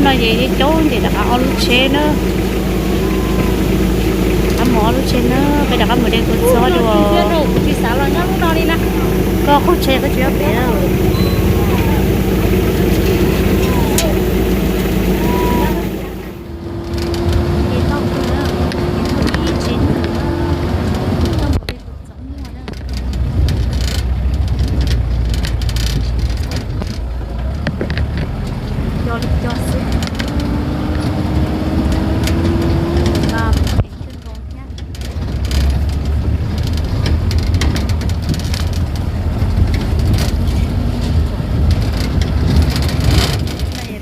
Ces caub ntim rov qab ob lub tsheb na. Rov qab mus ob lub tsheb na, peb rov qab mus de kua txob dua. Koj qaug tsheb koj tsis nyob pem.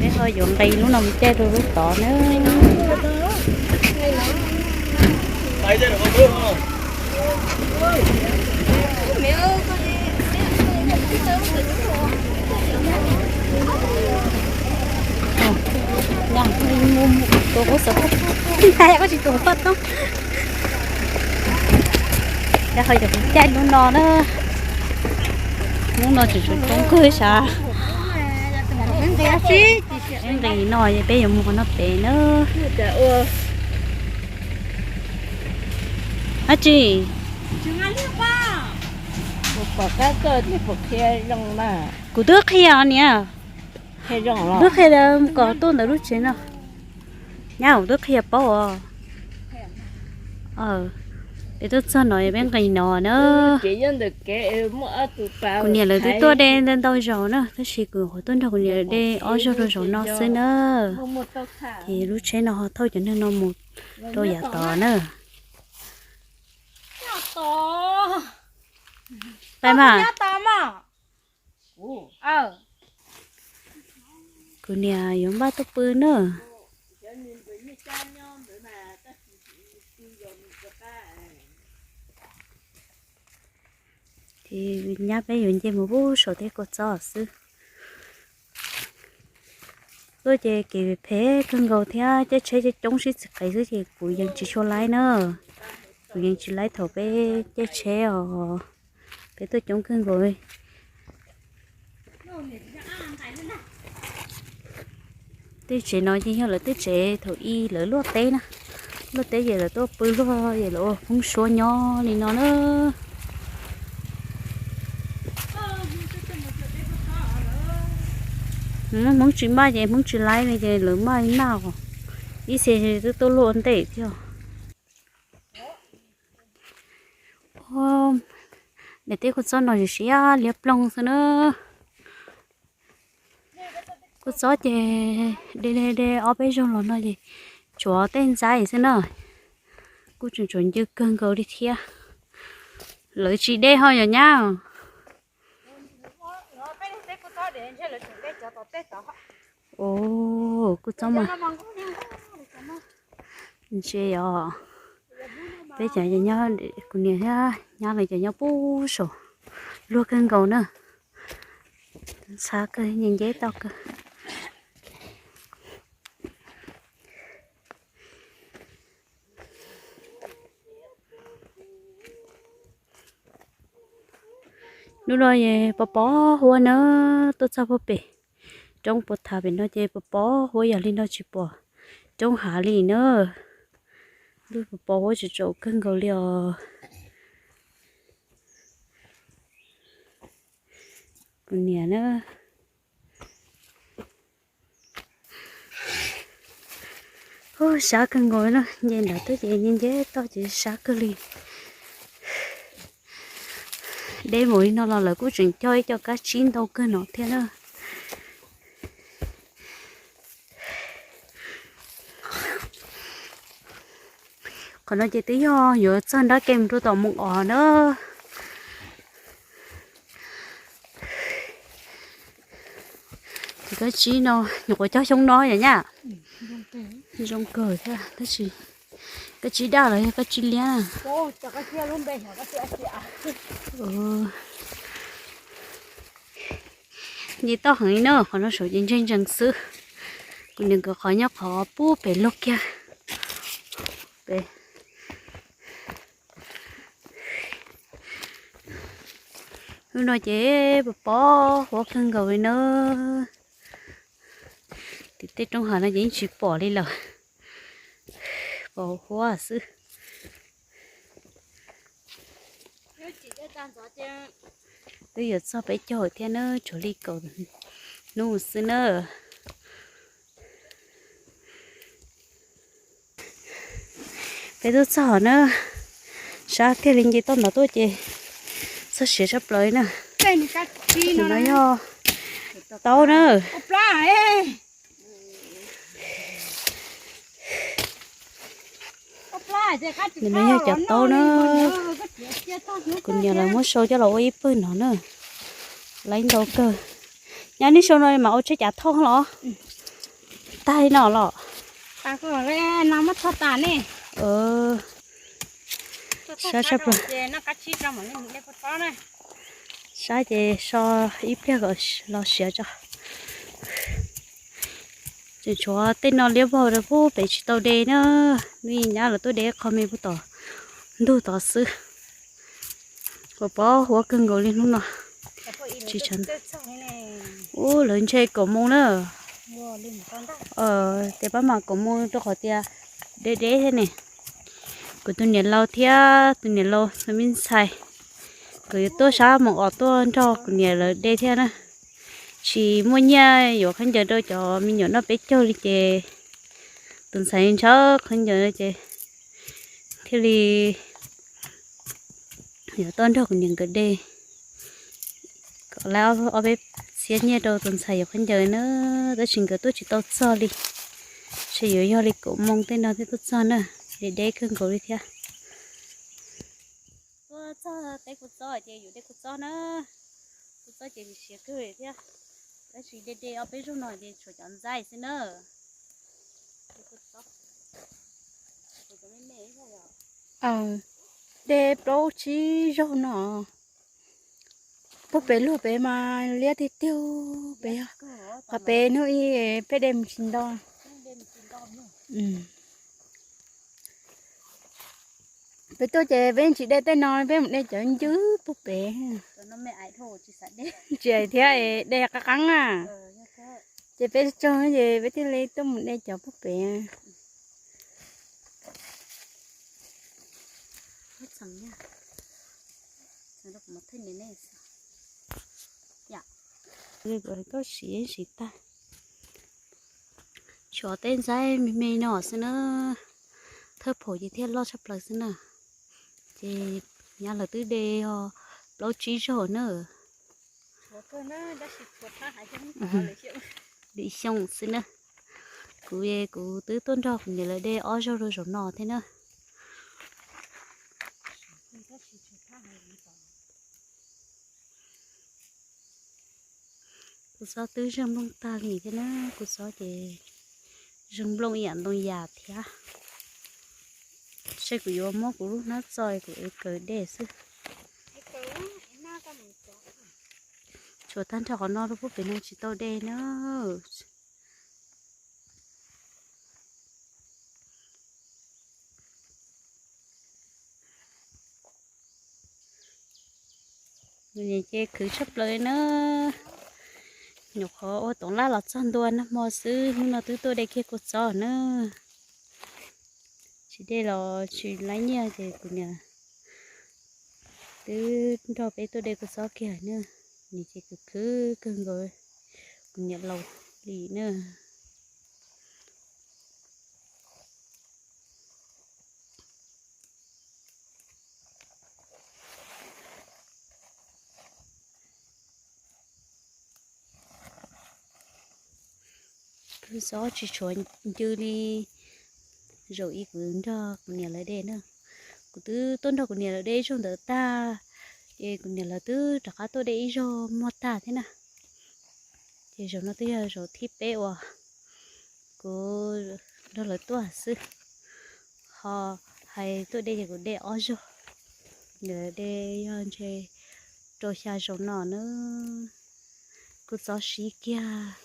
Peb ho yuav nqis lub no mus caij rau lub tod na. Tus qub xov tooj, koj tsis tus qub xov tooj. Yog ho yog caij lub no na. Lub no tseem tshuav coob kawg sav. Nqis no peb yuav mus qhov no pem na. Dab tsi? Kuv twb qhia niam. Twb qhia kom tuaj ntawm lub tsev no. Nyab, kuv twb qhia paub os. Peb tuaj txog no peb nqis no na. Kuv niam lawv twb tuaj de ntau ntau zaus na, tab sis kuv qhuav tuaj nrog kuv niam lawv de ob zaug rau zaum no xwb na. Ces lub tsheb no ho thauj cov neeg no mus rau yav tod na. Pais mas. Kuv niam yuav npaj tuaj pw na. Ces nyab peb yuav nce mus pub saum tej kua txob xwb. Tuaj ces kev phem kawg nkaus thiab caij tsheb coob sib txiv qev xwb ces kuv yeej tsis tshua laib na. Kuv yeej tsis laib thaum peb caij tsheb os. Peb tuaj coob kawg nkaus li. Tej tsev no ces yog lawv tej tsev thaum ub lawv luaj teb na. Luaj teb ces lawv tuaj pw luaj es lawv ua hoob suab nyob li no na. Hmoob tsis maj ces Hmoob tsis laib li ces lawv maj li maj os. Ib txhia twb tuaj luaj ntej thiab. Niam, tej kua txob no siab liab ploog xwb na. Kua txob ces de de de ob peb zaug los no ces tshuav tej ntxaib xwb na. Kuj tseem tshuav ncw kawg nkaus li thiab. Lawv tsis de ho yog nyab. Ua, kua txob mas ntshe yog peb cov nyob, kuv niam thiab nyab lawv cov nyob pub saum luag kawg nkaus na. Ntxhab kawg, nce nceb tau kawg. Hnub no es pos pos huab na, tuaj txog puag pem roob puas thav pem no ces pos pos huab, yog li no tsis pom roob hav li na. Lub pos pos huab tseem tsaus kawg nkaus li os. Kuv niam na. Ub, sab kawg nkaus na, nce nram twb ces nce nce toj ces sab kawg li. Deb mus li no los lawv kuj tseem cog ib co kab tsib ntau kawg no thiab na. Qhov no ces twb yog yuav txog nrab ke mus rau tom Moos Os na. Ces kab tsib no nyuam qhuav cog xyoo no yom nyab. Zoo kawg thiab tab sis kab tsib daj los yog kab tsib liab na. Nce toj heev li na, qhov no saum ces ntseeg ntsees xwb. Kuv niam nkawd qhov nyob qhov pub pem log kiag. Hnub no ces pos pos huab kawg nkaus li na. Tej roob hav no ces yeej tsis pom li lawm, pom huab xwb. Twb yuav txog peb caug thiab na, tshuav li kaum hnub xwb na. Peb tuaj txog na, sab kiag li nce toj ntawd tuaj ces txog siav tshaj plaws na. Tus no yog taub na. Tus no yog cov taub na. Kuv niam lawv muab sau coj los ua ib pawg no na. Laib ntau kawg. Nyab, nej sau no mas ua tsheb cav thauj los? Tag li no los? Sab tshaj plaws. Sab ces so ib pliag kom los siav tso. Tseem tshuav tej no liab vog rau pub pem tsis tau de na. Hnub ib nyab lawv tuaj de qho me puag tom ntug tod xwb. Pom pom huab kawg nkaus li hnub no. Tsis tshav. Ub, lawv ntshe kaum moos na. Tias pab mam kaum moos rau qhov tias deb deb thiab ne. Kuv tus niam laus thiab tus niam laus me ntxhais, kuv yuav tuaj sab moos os tuaj nrog kuv niam lawv de thiab na. Tsis muaj nyiaj yuav khaub ncaws rau cov me nyuam noj peb caug li ces tus ntxhais ntshaw khaub ncaws ces thiaj li yuav tuaj nrog kuv niam nkawd de. Kom laib ob peb txhiab nyiaj rau tus ntxhais yuav khaub ncaws na, tab sis nkawd tuaj tsis tau txog li. Ntshe yuav yog li kaum moos tej no thiaj tuaj txog na, deb deb kawg nkaus li thiab. Tuaj txog teb kuv txob ces yus de kuv txob na, kuv txob ces siav kawg thiab. Tab sis de de ob peb zaug no ces tshuav cov ntxaij xwb na. De plaub tsib zaug no. Puag pem luag pem mas liab tiag tiag pem, qhov pem hnub ib peb de mus tsis nto. Peb tuaj ces peb tsis de tej no, peb mus de cov ncwb puag pem. Tsis hais thiab, de qab qab na. Ces peb tsaug ces peb thiaj li tuaj mus de cov puag pem. Koj siv siv tag. Tshuav tej ntxaib me me no xwb na, thawj phaum ces thiaj loj tshaj plaws xwb na. Ces nyab lawv twb de plaub tsib zaug na. Dim xyoo xwb na. Kuv, kuv twb tuaj nrog kuv niam lawv de ob zaug rau zaum no thiab na. Kuv txob twb zeeg nplooj tag li thiab na, kuv txob ces zeeg nplooj ib yam ntoo yas thiab. Seb kuv yuav muab kuv lub hnab txo kuv ev kaws de xwb. Tshuav tag nrho qhov no rau puag pem no tsis tau de na. Nws ces khwv tshaj plaws na. Nyuam qhuav ua toov laj los txog ntua nag hmo xwb, hnub no twb tuaj de kiag kua txob na. Tsis de los tsis laib nyiaj ces kuv niam twb nrog peb tuaj de kua txob kiag na. Nws ces khwv khwv kawg nkaus, kuv niam laus li na. Kua txob tsis tshuav ncw li zaum ib kuv nrog kuv niam lawv de na. Kuv twb tuaj nrog kuv niam lawv de ib zaug ntawd tag, ces kuv niam lawv twb rov qab tuaj de ib zaug muag tag thiab na. Ces zaum no twb yog zaum thib peb uas kuv nrog lawv tuaj xwb, ho hais tuaj de ces kuv de ob zaug. Lawv de yog ntshe rau xya zaum no na. Kuv txob siv kiag.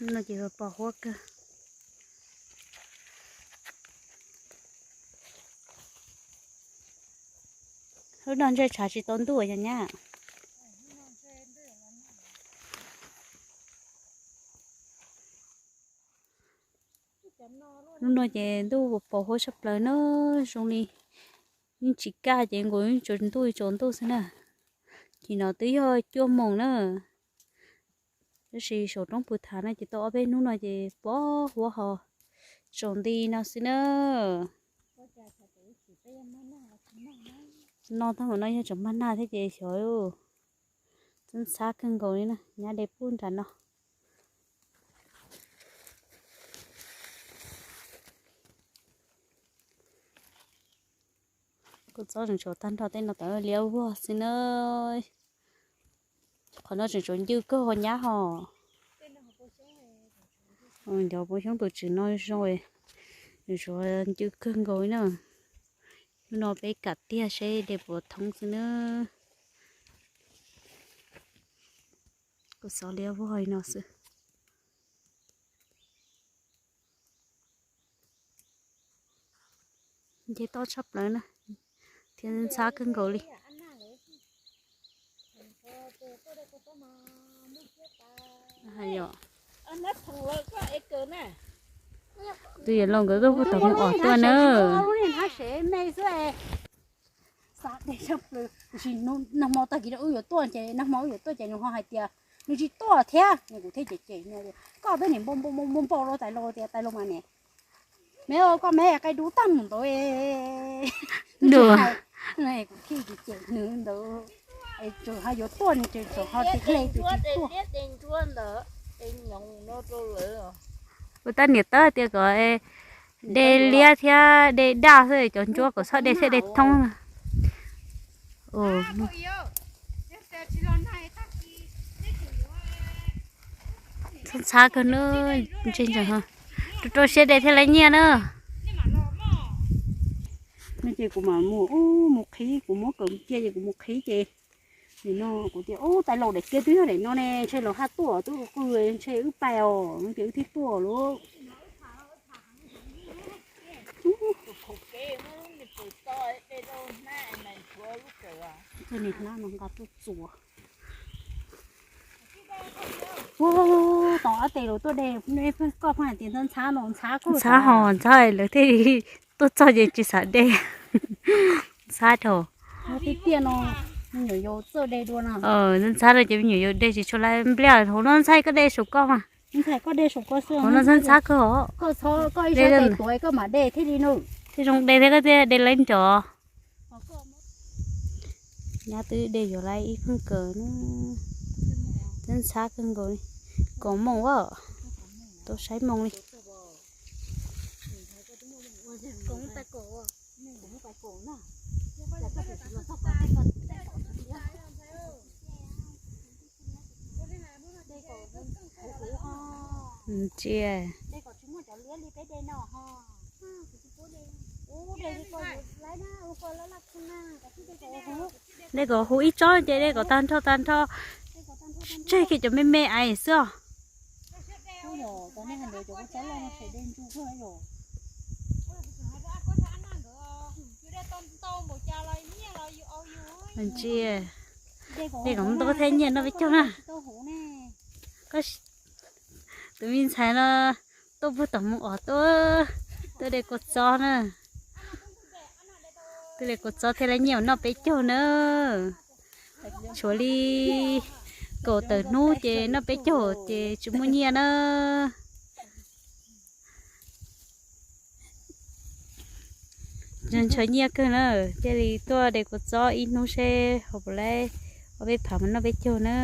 No ces pos huab kawg. Hnub no ntshe tshav tsis tau ntuj yog nyab. Hnub no ces ntuj pos huab tshaj plaws na, zoo li yeej tsis kaj ces nkaus yeej tsaus ntuj tsaus ntuj xwb na. Chim no twb yog cuaj moos na, tab sis saum roob pw thav no ces tau ob peb hnub no ces pos huab ho tsaus nti no xwb na. No tag mam no yog tseem mag nag thiab ces xyov, txawj ntxhab kawg nkaus li na, nyab de pub nram no. Kuv txob tseem tshuav tag nrho tej no tawm liab vog xwb na. Qhov no tseem tshuav ncw kawg ho nyab ho. Cov puv xyoob tus tswm no zoo, tseem tshuav ncw kawg nkaus li na. Hnub no peb kam tiag seb de puas thoob xwb na. Kuv xov liab vog li no xwb. Nce toj tshaj plaws na, thiab ntxhab kawg nkaus li. Tus yawm laus nkawd tuaj puag tom mus om tuaj na. Nag hmo tag kis wb yuav tuaj ces nag hmo wb yuav tuaj ces nws ho hais tias nws tsis tuaj thiab, kuv thiaj cem cem nws tias koj twb niam npau npau npau npau rau tais laus tias tais laus mas niam me koj me qai dub tag mus ntawd. Kuv thiaj cem cem nws ntawd, tseem ho yuav tuaj nws tseem ho tsis hle tsis tuaj. Ua tab niam tab tias kom de liab thiab de daj xwb, cov ntsuab kom txhob de xwb de thoob. Ntxhab ntxhab kawg na, ntshe ntseeg rau rau siab de thiaj li nyiaj na. No ces kuv mam mus, mus qhib, kuv muab kawm cia ces kuv mus qhib ces nim no kuv tias ub tais laus daim kiab twb yog daim no ne, ntshe los haj tuaj twb qw ntshe wb pais os, no ces wb thiaj tuaj lauj. Tus niam hnab no nqa tuaj txuas. Ua, tom ob tes los tuaj de, koj pheej hais tias ntxhab ntxhab no, ntxhab kuj ntxhab ho ntxhab lawv thiaj tuaj txog ces tsis xav de. Ntxhab dhau. Tiaj tiaj no me nyuam yaus txawj de dua no. Ntxhab no ces me nyuam yaus de tsis tshua laj npliaj, hauv no ntxhab koj de saum koj mas. Ntxhab koj de saum koj xwb. Hauv no ntxhab ntxhab kawg os. Koj txhob koj ib sab tais tuav koj mam de thiaj li no. Thiaj zoo de thiab koj thiaj de lawv nrov. Nyab twb de yuav lawv ib pheej kawm na. Ntxhab kawg nkaus li. Kaum moos as, tau saib moos li. Ntsia. De kom huv ib tsob ces de kom tag nrho tag nrho, tseg kiag cov me me ais xwb os. Ntsia, de kom ntau thiab nyiaj noj peb caug na. Tus me ntxhais no tuaj puag tom mus om tuaj, tuaj de kua txob na. Tuaj de kua txob thiaj li nyiaj noj peb caug na. Tshuav li kaum tawm hnub ces noj peb caug ces tsis muaj nyiaj na. Ntshaw nyiaj kawg na, thiaj li tuaj de kua txob ib hnub seb ho puas laib ob peb phav mus noj peb caug na.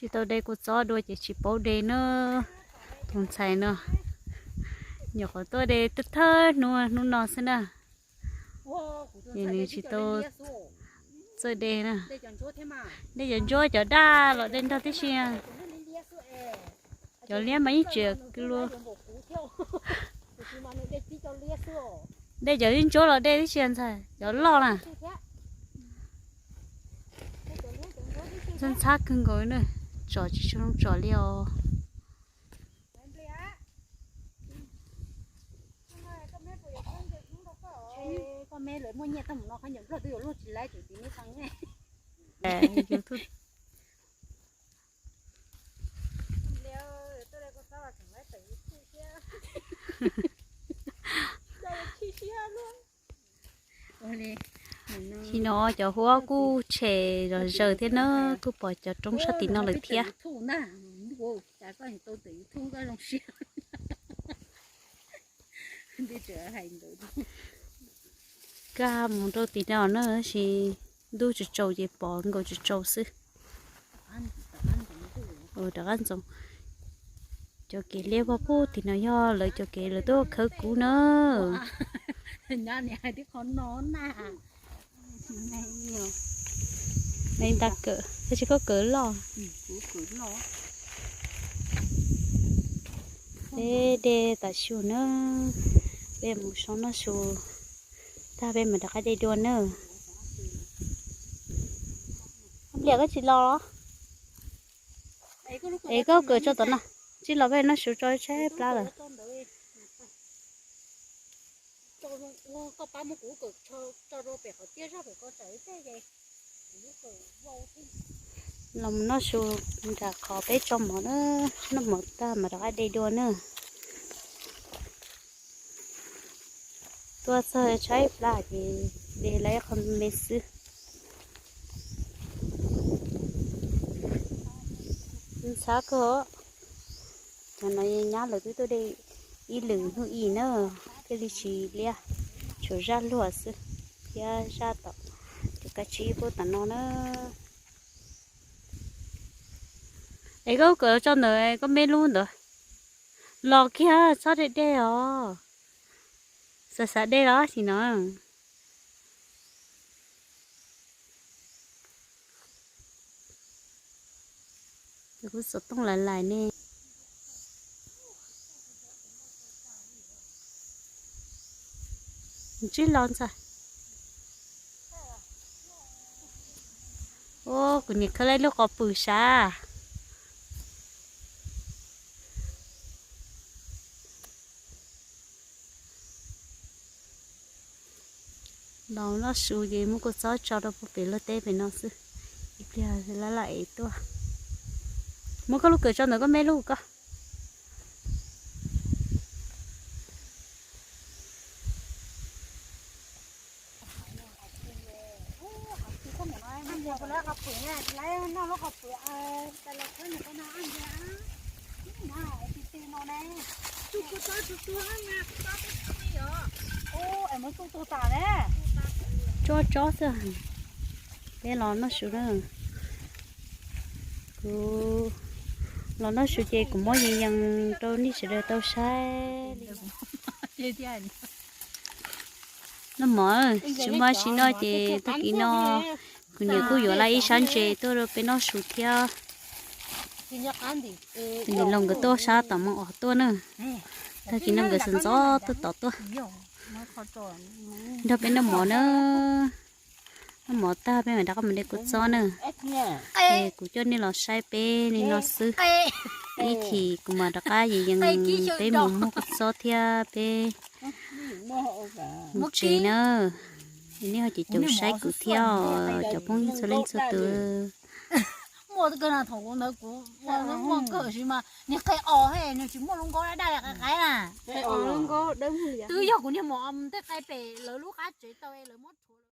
Tsis tau de kua txob dua ces tsis paub de na. Tus ntxhais no nyuam qhuav tuaj de thawj hnub, hnub no xwb na. Ces nws tsis tau txawj de na. De cov ntsuab cov daj los de nrog tib si. Cov liab mas yeej tsis luag. De cov ntsuab los de tib si ntxhais, cov loj na. Ntxhab kawg nkaus na, tsom tsis tshua zoo tsom li os. Tsis no cov huab kuj tshem zom zaws thiab na, kuj pom cov roob sab tim no lawm thiab. Kaj mus rau tim no na, tab sis ntuj tsis tsaus ces pom nkaus tsis tsaus xwb. Rov qab ntxoov. Cov kev liab vog pub tim no yog lawv cov kev lawv tuaj khawb kub na. Neb nta kawm, tab sis koj kawm loj. Peb de tam su na, peb mus soj noj su, tag peb mam rov qab de dua na. Liam koj tsis los los? Es koj kawm tso tom no, tsis los peb noj su tso tshaib plab lawm. Los mus noj su nram qhov peb tso mov na, noj mov tag mas rov qab de dua na. Tuaj txog tshaib plab ces de lawm ib qho me xwb. Ntxhab kawg, cov no nyab lawv twb tuaj de ib lwm hnub ib na, thiaj li tsis liab, tshuav zaj luag xwb thiab zaj tom tus kab tsib pub tom no na. Es koj kawm tso ntawd koj me lub ntawd los kiag txhob de dej os. Xav xav dej los sim no. Kuv xov tooj lais lais ne. Ntsib los ntxawm. Ua kuv niam khawb lawm lub qhov pwm sav. Los noj su ces muab kua txob tso rau puag pem luag teb pem no xwb. Ib pliag laj laj ev tuaj. Muab koj lub kawm tso ntawm koj me lub koj. Tsob tsob xwb. Peb los noj su na. Kuv los noj su ces kuv muab yees yees rau nej sawv daws tau saib li. Noj mov, tsis muaj tsis noj ces tag kis no kuv niam kuj yuav laj ib sab ntses tuaj rau peb noj su thiab. Kuv niam laus nkawd tuaj sab tom Moos Os tuaj na. Tag kis no nkawd sawv ntxov tuaj tom tuaj nrog peb noj mov na. Noj mov tag peb mam rov qab mus de kua txob na. Es kuv coj nej los saib peb li no xwb. Ib chim kuv mam rov qab yees yees peb mus muag kua txob thiab peb mus tsev na. Nej ho caum caum saib kuv thiab os cov phooj ywg txhua leej txhua tus. Muaj kawg na, thaum kuv ntawd kuv muaj kawg sis mas niag qe os he, nws tsis muaj lub nkaub daj daj qai qai na. Twb yog kuv niag mom tej qe pem lawv lub qab tsev tau lawv muab rhuav.